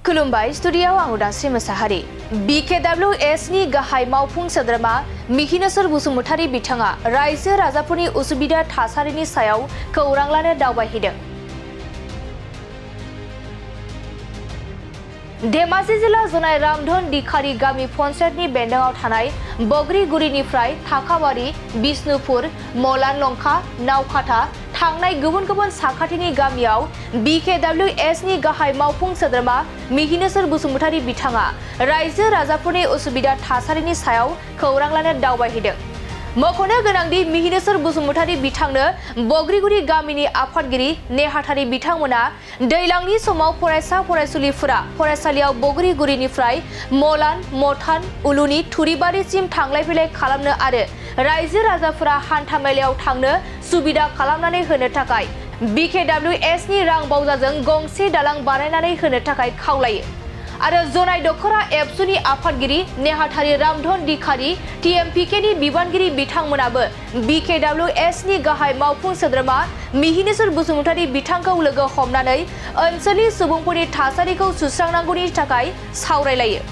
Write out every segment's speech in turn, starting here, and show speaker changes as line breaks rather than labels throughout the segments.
खुलुमबाय स्टुडियाव आं उदांस्रि मोसाहारि। BKWS नि गाहाय मावफुं सोद्रोमा मिहिनेश्वर बसुमतारी बिथाङा रायजो राजाफोरनि उसुबिदा थासारिनि सायाव खौरां लानो दावबायहैदों। धेमाजि जिल्ला जनाय रामधन दिखारी गामि पन्चायतनि बेन्दोंआव थानाय बग्रिगुरिनिफ्राय थाखाबारि, बिष्णुपुर, मलान लंका, नावखाथा थांनाय गुबुन साखाथिनि गामियाव BKWS नि गाहाय मावफुं सोद्रोमा मिहिनेश्वर बसुमतारी बिथाङा रायजो राजाफोरनि उसुबिदा थासारिनि सायाव खौरां लानो दावबायहैदों। मख'नो गोनांदि मिहिनेश्वर बसुमतारी बिथांनो बग्रिगुरि गामिनि आफादगिरि नेहाथारि बिथांमोना दैलांनि समाव फरायसा फरायसुलिफोरा फरायसालियाव बग्रिगुरिनिफ्राय मलान, मथान, उलुनि थुरिबारिसिम थांलाय फैलाय खालामनो आरो रायजो राजाफोरा हान्था मेलायाव थांनो सुबिदा खालामनानै होनो थाखाय BKWS नि रां बावजाजों गंसे दालां बानायनानै होनो थाखाय खावलायो आरो जनाय दखरा एबसुनि आफादगिरि नेहाथारि रामधन दिखारी TMPK नि बिबानगिरि बिथांमोनाबो BKWS नि गाहाय मावफुं सोद्रोमा मिहिनेश्वर बसुमतारी बिथांखौ लोगो हमनानै ओनसोलनि सुबुंफोरनि थासारिखौ सुस्रांनांगौनि थाखाय सावरायलायो।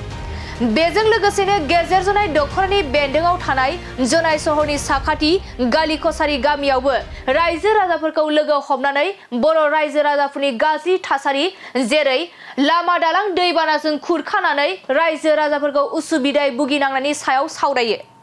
बेजों लोगोसेनो गेजेर जनाय दखरानि बेन्दोंआव थानाय जनाय सहरनि साखाथि गालिकसारि गामियावबो रायजो राजाफोरखौ लोगो हमनानै बर' रायजो राजाफोरनि गाज्रि थासारि जेरै लामा दालां दैबानाजों खुरखानानै रायजो राजाफोरखौ उसुबिदाय भुगिनांनायनि सायाव सावरायो।